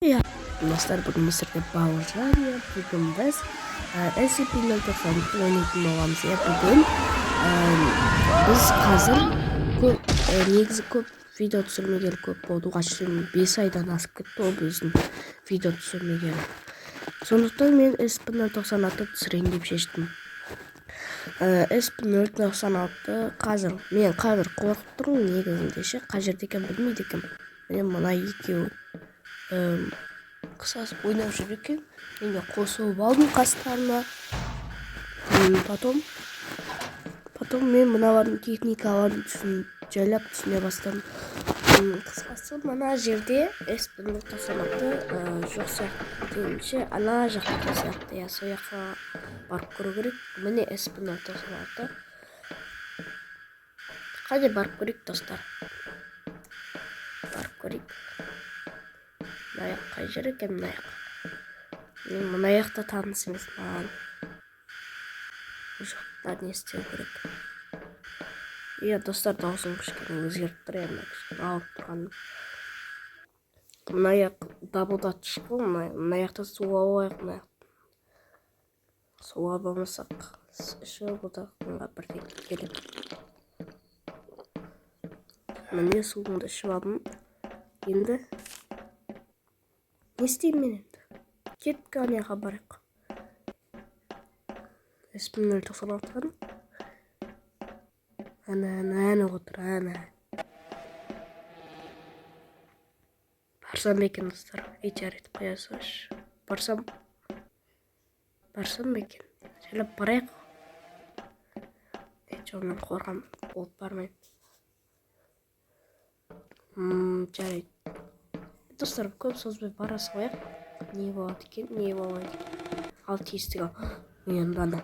Иә, достар, бүгін мистер Бауыржан. Иә, бүгін біз SCP-096 ойнайтын боламыз. Иә, бүгін біз қазір көп, негізі көп видео түсірмегелі көп болды. Оған шейін 5 айдан асып кетті ғой біздің видео түсірмегелі. Сондықтан мен SCP-096 түсірейін деп шештім. SCP-096 қазір мен қазір қорқып тұрмын негізінде ше, қай жерде екенін білмейді екенмін. Міне, мына екеуі қысасып ойнап жүр екен. Мен де қосылып алдым қастарына. Потом мен мыналардың техникаларын жайлап түсіне бастадым. Қысқасы, мына жерде SCP-096 жоқ сияқты деймін, ана жақта сияқты. Иә, сол жаққа барып көру керек. Міне, SCP-096. Қайда барып көрейік, достар? Барып көрейік. Мына жақ қай жер екен? Мына жақ, мен мына жақта таныс емес маған. Бұл жақта не істеу керек? Иә, достар, дауысым кішкене өзгеріп тұр енді, кішкене ауырып тұрғаным. Мына жақ дабылдатқыш қой. Мына жақта су алайық. Мына жақ су ала алмасақ, ішіп отырғанға бірдеңе керек. Міне, суымды ішіп алдым. Енді не істеймін мен енді? Кеттік, ана жаққа барайық. SCP-096 әне, әне, әне отыр, әне. Барсам ба екен, достар? Ей, жарайды, қоя салайыншы. Барсам ба екен? Жайлап барайық. Ей, жоқ, мен қорқамын, болып бармаймын. Жарайды, достар, көп созбай бара салайық. Не болады екен, не болады екен? Ал, тиістік. Ал енді ана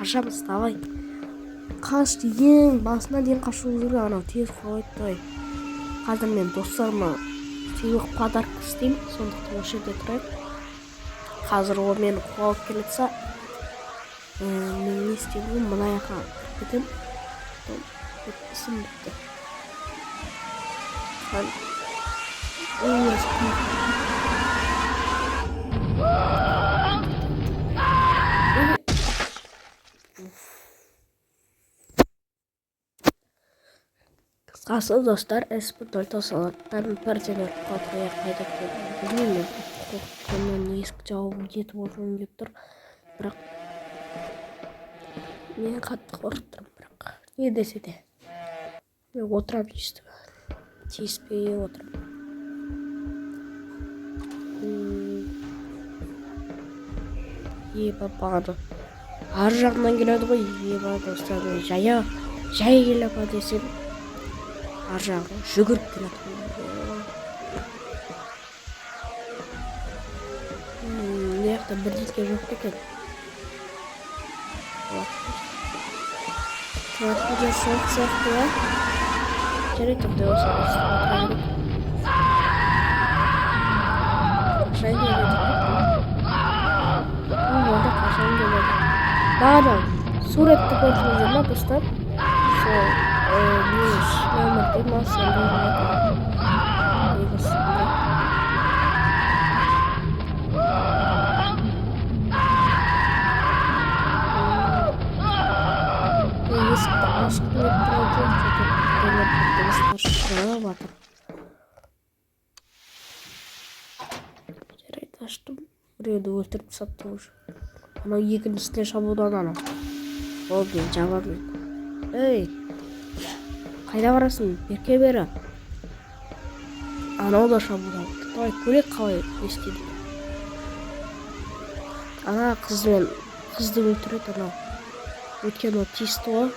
қашамыз. Давай, қаш деген басына дейін қашуымыз керек. Анау тез қуалайды. Давай, қазір мен достарыма сыйлық, подарок істеймін, сондықтан осы жерде тұрайық. Қазір ол мені қуалап келе жатса, мен не істеймін? Мына жаққа кіріп кетемін, потом ісім бітті. Ужас. Қысқасы, достар, SCP-096-тан бірден өліп қалдық. Иә, қайда екенін білмеймін. Мен қорқып, есік жауып кетіп отырғым келіп тұр, бірақ мен қатты қорқып тұрмын. Бірақ не десе де, мен отырамын өйстіп, тиіспей отырамын. Еба, бағана ар жағынан келеді ғой. Еба, достар, мен жая жай келе ма десем, ар жағынан жүгіріп келеді ғой. Мына жақта бірдеңке жоқ па екен? Тұратын жер жоқ сияқты. Иә, жарайды, ондай болса өйстіп отыра берейік. Қашан келеді? Онда қашан келеді? Бағана суретті көрдіңіздер ма, достар? Сол не, өмірде ма, сондай ма негізінде? Есікті ашқым келіп тұрған жоқ, что-то дыбыстар шығып жатыр. Жарайды, аштым. Біреуді өлтіріп тастапты уже. Анау екіншісіне шабуылдан анау. Болды, мен жабамын. Ей, қайда барасың? Берке, бері. Анау да шабуылдап. Давай, көрейік, қалай не істейді. Ана қызбен, қызды өлтіреді анау, өйткені ол тиісті ғой.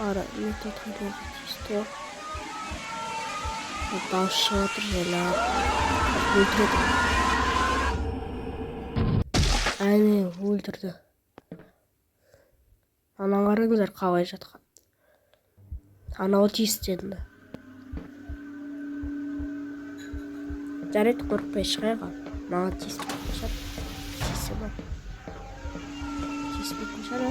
Ара тиісті ғой. Дауыс шығып жатыр жайлап. Өлтіреді. Әне, өлтірді. Ананы қараңыздар, қалай жатқан. Анау тиісті енді. Жарайды, қорықпай шығайық. Ал маған тиіспейтін шығар. Тиісе ма? Тиіспейтін шығар, ә?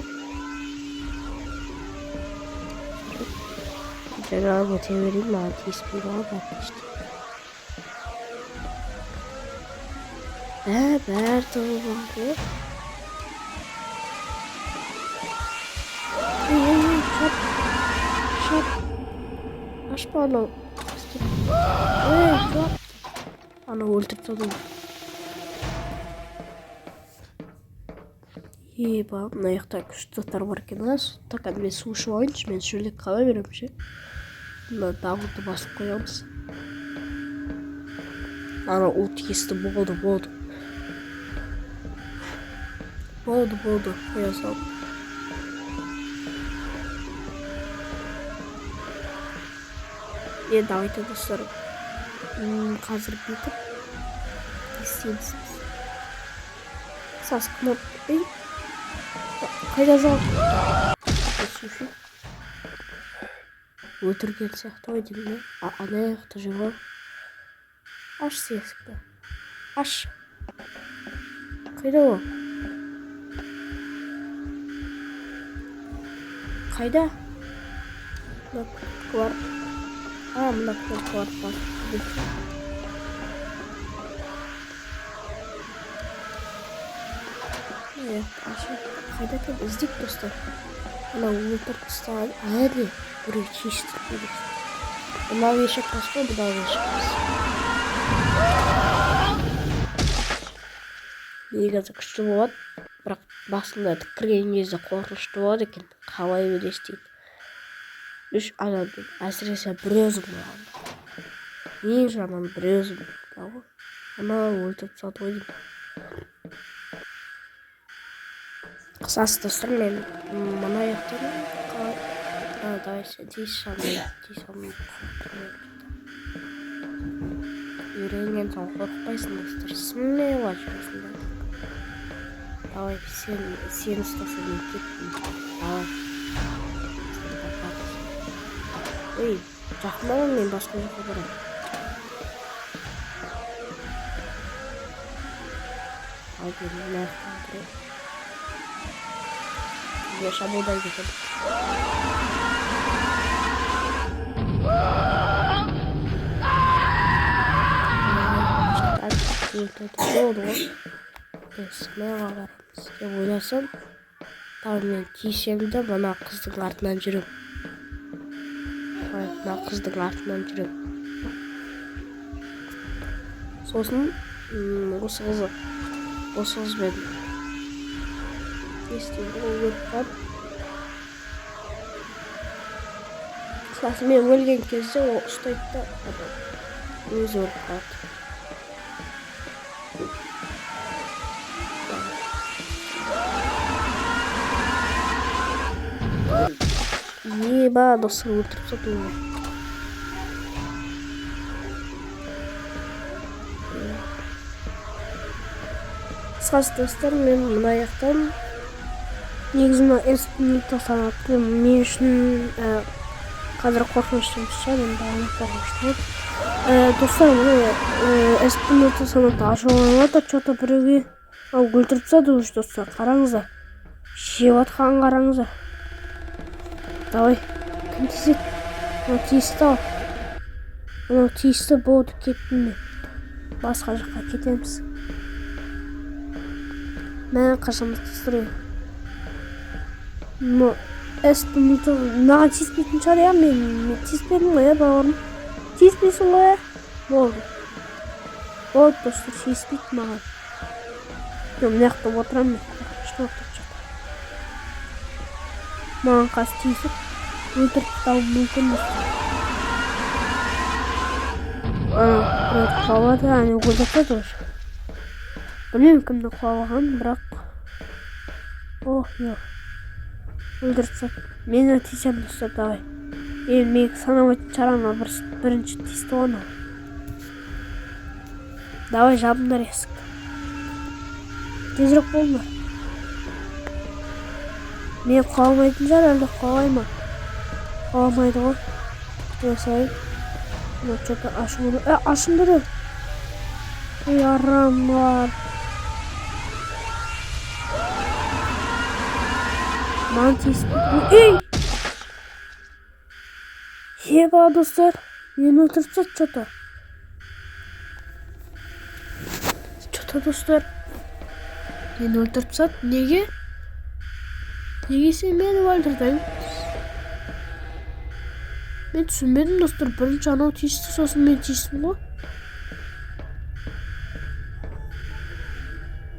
Айналып өте берейін, маған тиіспейді ғой бәрі почти. Бәрі тығылып алған ғой. Ей, ей, ей, шап, шап. Ашпа анау. Ей, шап. Анау өлтіріп тастады ғой. Еба, мына жақта күшті заттар бар екен, а? Так, мен су ішіп алайыншы, мен шөлдеп қала беремін ше. Мына дабылды басып қоямыз. Анау у тиісті, болды, болды. Болды, болды, қоя сал. Енді давайте, достар. Қазір бүйтіп не істейміз біз? Сас кнопка. Ей, қайда жоқ? Суши. Өлтірген сияқты ғой деймін, да? Ана жақта жүр ғой. Аш есікті. Аш. Қайда ол? Қайда? Мына кнопка бар. А, мына кнопка бар. Басып. Ашып. Қайда екен? Іздейік, достар. Анау өлтіріп тастаған. Әлі біреу тиісті керек. Мынау ешек бас қой, мынау ешек бас. Негізі күшті болады, бірақ басында кірген кезде қорқынышты болады екен. Қалай елестейді? Үш адаммен, әсіресе бір өзің болғанда. Ең жаман бір өзің ғой. Анау өлтіріп тастады ғой деймін. Қысқасы, достар, мен мына жақтан қалай. А, давай, сен тиісе алмаймын, тиісе алмаймын. Үйренген соң қорықпайсың, достар. Смело жүресің да. Давай, сен ұстаса, мен кеттім. Давай. Сен таппадың. Ей, жақындама, мен басқа жаққа барамын. Ал мен мына жақтан тұрайын. Бізге шабуылдай кетеді. Өлтірді, болды ғой. Мен смело барамыз деп ойласам, тағы мен тиісемін де, мына қыздың артынан жүремін. Мына қыздың артынан жүремін. Сосын осы қызбен не істеймін, ол өліп қалады. Қысқасы, мен өлген кезде ол ұстайды да, потом өзі өліп қалады. Еба, достар, өлтіріп тастады оны. Қысқасы, достар, мен мына жақтан негізі мына С-096 мен үшін қазір қорқынышты емес шығар, енді ана қорқынышты болды. Достар, мына С-096 ашуланып жатыр че-то біреуге. Ал өлтіріп тастады уже, достар, қараңыздар. Жеп жатқанын қараңыздар. Давай, кім тиіседі? Мынау тиісті ау. Мынау тиісті, болды, кеттім мен. Басқа жаққа кетеміз. Мә, қашамыз, достар. Но С-0 маған тиіспейтін шығар, иә, мен тиіспедім ғой, иә, бауырым. Тиіспейсің ғой, иә? Болды. Болды, достар, тиіспейді маған. Мен мына жақта отырамын, мен қорқынышты болып тұр что-то. Маған қазір тиісіп өлтіріп тастауы мүмкін, достар. Анау біреуді қуалады, әне өлтіріп тастады уже. Білмеймін кімді қуалағанын, бірақ ох, ё. Өлтіріп тастады. Мені тиісемін, достар, давай. Енді мен санамайтын шығар, анау бірінші тиісті ғой анау. Давай, жабыңдар есікті. Тезірек болыңдар. Мен қуалмайтын шығар, әлде қуалай ма? Қуалмайды ғой. Жасайын. Мына что-то ашынды. Ашындырды. Ей, арамлар. Маған тиіспейді. Ей! Еба, достар, мені өлтіріп тастады че-то. Че-то, достар, мені өлтіріп тастады. Неге? Неге сен мені өлтірдің? Мен түсінбедім, достар. Бірінші анау тиісті, сосын мен тиістім ғой.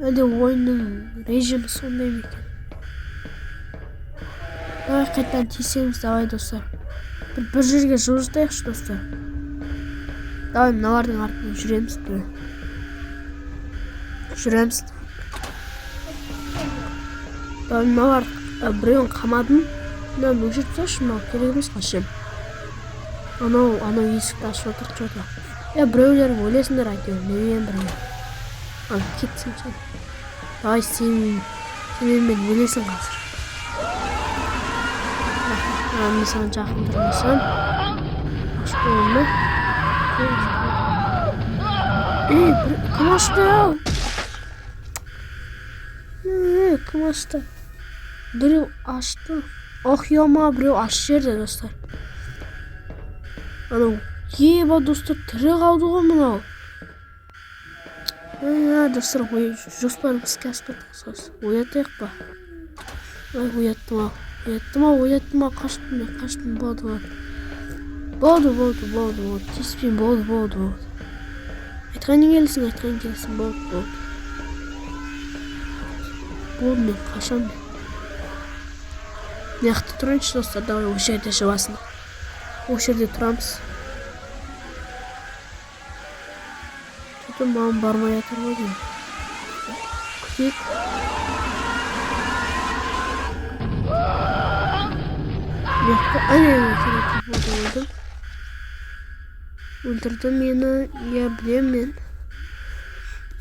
Әлде ойынның режимі сондай ма екен? Давай қайтадан тиісеміз, давай, достар. Бір жерге жылжытайықшы, достар. Давай мыналардың артынан жүреміз бір. Жүреміз. Давай мыналар, біреуін қамадым. Мынаны өшіріп тасташы, мынау керек емес вообще. Анау есікті ашып отыр че-то. Е, біреулер өлесіңдер әйтеуір, менімен бірге. Ал, кетсін сен. Давай сенімен өлесің қазір. Мен саған жақын тұрмасам. Ашып қоямын ба? Ей, кім ашты ау? Кім ашты? Біреу ашты. Ох, ема, біреу ашып жіберді, достар. Анау, еба, достар, тірі қалды ғой мынау. Достар, ой, жоспарым іске аспады қысқасы. Оятайық па? Ай, ояттым ау. Ояттым ау, ояттым ау, қаштым мен, қаштым, болды, болды. Болды, болды, болды, болды. Тиіспеймін, болды, болды, болды. Айтқаның келсін, айтқаның келсін, болды, болды. Болды, мен қашамын. Мына жақта тұрайыншы, достар, давай осы жерде жабасын. Осы жерде тұрамыз. Что-то маған бармай жатыр ғой деймін. Күтейік. Мына жақта, әне, әне, болды, өлдім. Өлтірді мені, иә, білемін мен.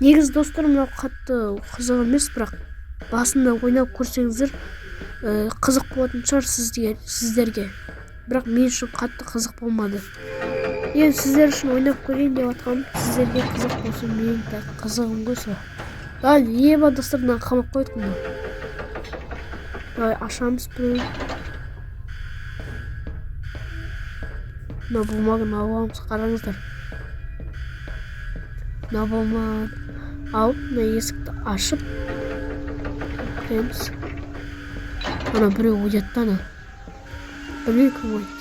Негізі, достар, мынау қатты қызық емес, бірақ басында ойнап көрсеңіздер, қызық болатын шығар сіздерге. Бірақ мен үшін қатты қызық болмады. Енді сіздер үшін ойнап көрейін деп жатқаным, сіздерге қызық болсын, менің де қызығым ғой сол. Давай, еба, достар, мынаны қамап қойдық мына. Давай ашамыз біреуін. Мына бумаганы алып аламыз, қараңыздар. Мына бумаганы алып, мына есікті ашып кіреміз. Ана біреу оятты ана. Білмеймін кім оятты.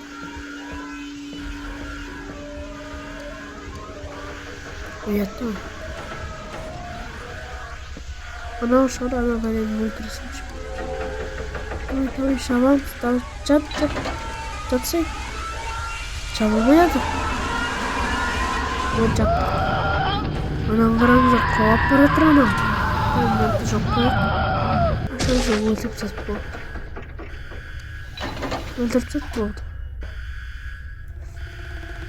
Оятты ана. Анау шығар, ана бәлені өлтірсінші. Давай, давай, жабамыз. Давай, жап, жап. Жапсай. Жабылмай жатыр. Вот жаптық. Ананы қараңыздар, қуалап бара жатыр анау. Мынаны жауып қояйық. Ашамыз, өлтіріп тастады, болды. Өлтіріп тастады, болды.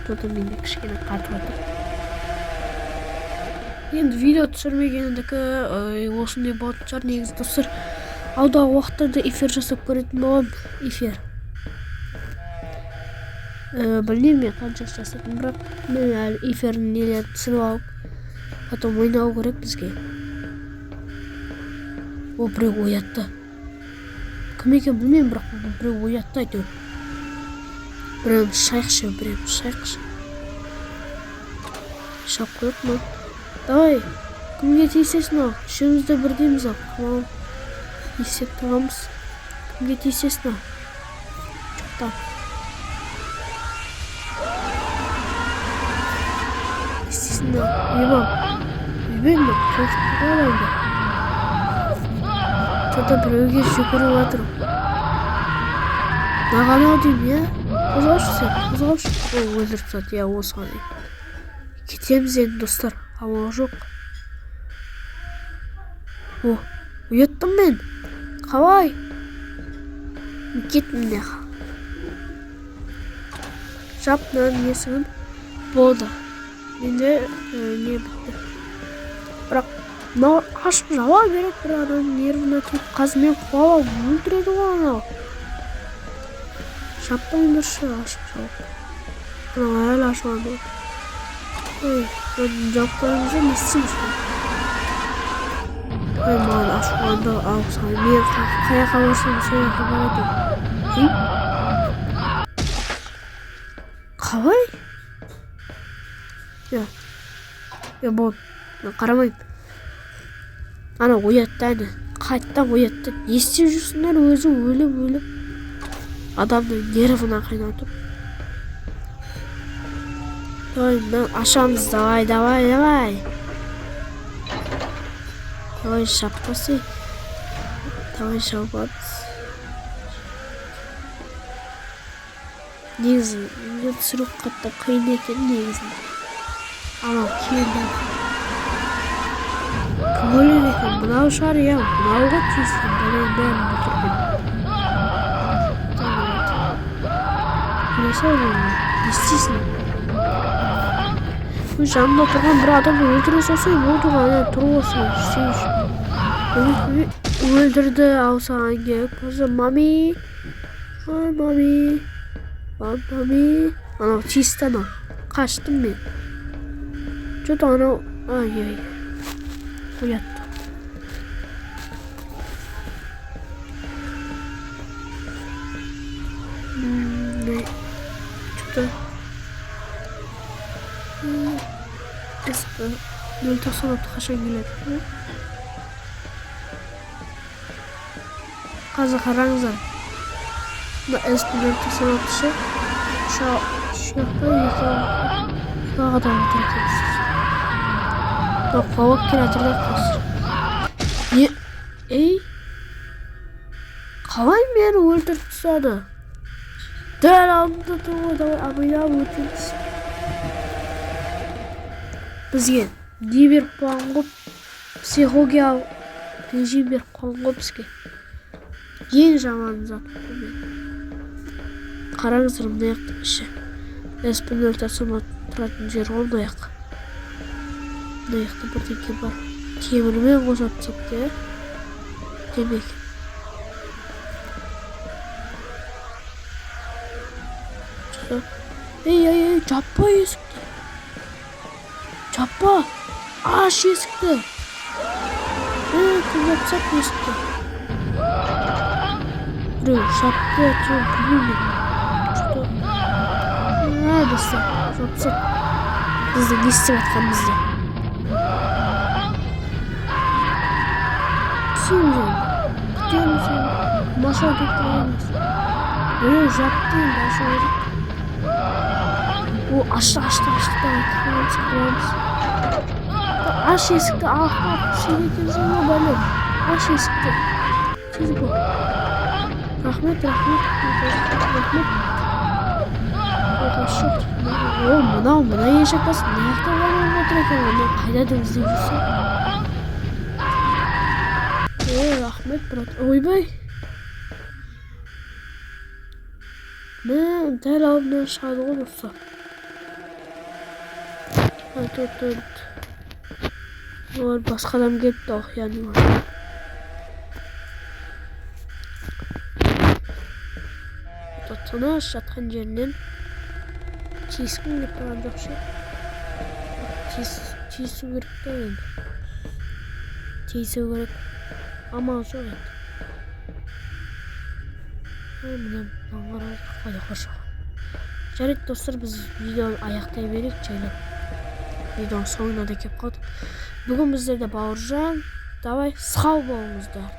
Что-то менде кішкене қатып жатыр. Енді видео түсірмегендікі осындай болатын шығар негізі, достар. Алдағы уақыттарда эфир жасап көретін боламын. Эфир. Білмеймін мен қанша жасайтынын, бірақ мен әлі эфирдің нелерін түсіріп алып, потом ойнау керек бізге. О, біреу оятты. Кім екенін білмеймін, бірақ біреу оятты әйтеуір. Біреуін шайықшы, біреуін шайықшы. Шап қояйық ма? Давай, кімге тиісесің ау? Үшеуміз де бірдейміз ау. Қамал. Не істеп тұрғанбыз? Кімге тиісесің ау? Жоқ. Не істейсің ау? Ойбай. Ойбай, мына қорқытты ғой адамды. Что-то біреуге жүгіріп жатыр. Маған ау деймін, иә? Қозғалшы сен, қозғалшы. О, өлтіріп тастады, иә, осыған дейін. Кетеміз енді, достар. Амал жоқ. О, ұяттым мен. Қалай? Кеттім мына. Жап мынаның есігін. Болды. Менде не бітті. Бірақ мынау ашып жаба береді, бір ананың нервына тиіп, қазір мен қуалап өлтіреді ғой анау. Жаппаңдаршы, ашып жауып. Анау әлі ашылады. Ой, мынаны жауып қоямыз да, не істейміз? Ой, маған ашуланды, ал саған мен қай жаққа барсам сол жаққа барады. Ей. Қалай? Иә. Иә, болды. Мен қарамаймын. Ана оятты әні. Қайтадан оятты. Не істеп жүрсіңдер өзі өліп-өліп. Адамның нервына қайнатып. Давай, мына ашамыз. Давай, давай, давай. Давай, жаппасай. Давай, жабамыз. Негізі, видео түсіру қатты қиын екен негізінде. Анау келді. Кім өледі екен? Мынау шығар, иә. Мынау ғой тиіскен. Бәлен бәрін бүлдірген. Өле сал оны. Не істейсің? Өз жанында тұрған бір адамды өлтіре салсай болды ғой, ана тұрып алса, істейсің. Өлтірді, ал саған келіп. Қазір мами. Ай, мами. Мами. Анау тиісті анау. Қаштым мен. Че-то анау. Ай, ай. Оятты. Че-то. СП 096 қашан келеді? Қазір қараңыздар. Мына СП 096 ше. Үш жақта екі адам отыр екен. Мынау қуалап келе жатыр да қазір. Не? Ей? Қалай мені өлтіріп тастады? Дәл алдымда тұр ғой, давай абайлап өтеміз. Бізге не беріп қойған ғой? Психологиялық режим беріп қойған ғой бізге. Ең жаман зат бұл мен. Қараңыздар, мына жақтың іші. СП 096 тұратын жер ғой мына жақ. Мына жақта бірдеңке бар. Темірмен қосап тастапты, иә? Демек. Ей, ей, ей, жаппа есікті. Жаппа. Аш есікті. Ей, кім жапсақ есікті? Біреу жапты, әйтеуір білмеймін. Что-то. А, достар, жапсақ. Біздің не істеп жатқанымызды. Түсеміз енді. Күтеміз енді. Маша деп тұрамыз. Біреу жапты енді, ашу керек. О, ашты, ашты, ашты. Давай, кіреміз, кіреміз. Аш есікті, ақымақ, сен екенсің ғой, бәлем. Аш есікті. Тез бол. Рахмет, рахмет, рахмет. О, мынау, мына еш апасы мына жақта болып отыр екен ғой. Мен қайда деп іздеп жүрсем. О, рахмет, брат. Ойбай. Мә, дәл алдымнан шығады ғой достар. Тут. Олар басқа адам келіпті, ох, яғни. Тыныш жатқан жерінен тиіскім келіп тұрған жоқ ше. Тиісу керек та енді. Тиісу керек. Амал жоқ енді. Ой, мына мынаны қараңыздар, қалай қоршаған. Жарайды, достар, біз видеоны аяқтай берейік жайлап. Видеоның соңына да келіп қалдық. Бүгін біздерде Бауыржан. Давай, сау болыңыздар.